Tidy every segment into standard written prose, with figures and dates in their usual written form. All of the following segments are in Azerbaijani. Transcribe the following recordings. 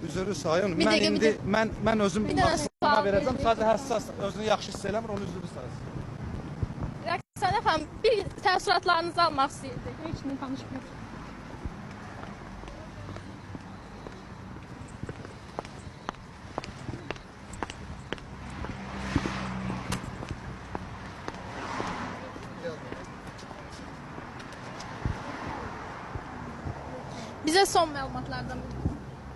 Üzürlü sayın. Bir Mən dəqiqə, bir indi mən özüm Bir dənə açıqlama sual verəcəm. verdik. Sadəcə həssas, özünü yaxşı hiss eləmir, onu üzürlü sayın. Rəqsanə xanım, bir təəssüratlarınızı almaq istəyirdik. Heç nə danışmır. Bizə son məlumatlardan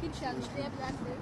bir şey deyə bilərsiniz.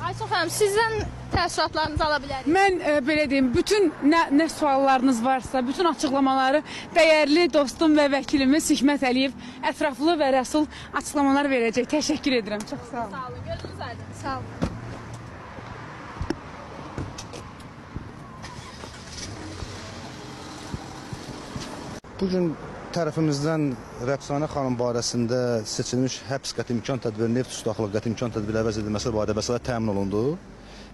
Aysun xanım, sizdən təəssüratlarınızı ala bilərik. Mən belə deyim, bütün nə suallarınız varsa, bütün açıqlamaları dəyərli dostum və vəkilimiz Hikmət Əliyev ətraflı və Rəsul açıqlamalar verəcək. Təşəkkür edirəm. Çox sağ olun. Sağ olun. Gözünüz aydın. Sağ olun. Bu gün tərəfimizdən Rəqsanə xanım barəsində seçilmiş həbs qəti imkan tədbirinin ev tutaqlığı qəti imkan tədbiri əvəz edilməsi barədə vəsait təmin olundu.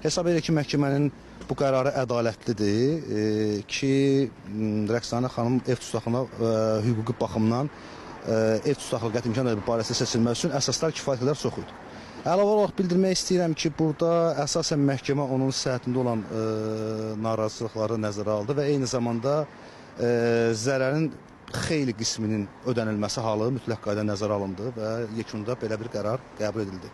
Hesab edirik ki, məhkəmənin bu qərarı ədalətlidir ki, Rəqsanə xanım ev tutaqlığına hüquqi baxımdan ev tutaqlığı qəti imkan tədbiri barəsində seçilməsi üçün əsaslar kifayət qədər çox idi. Əlavə olaraq bildirmək istəyirəm ki, burada əsasən məhkəmə onun səhhətində olan narazılıqları nəzərə aldı və eyni zamanda zərərin xeyli qisminin ödənilməsi halı mütləq qayda nəzərə alındı və yekunda belə bir qərar qəbul edildi.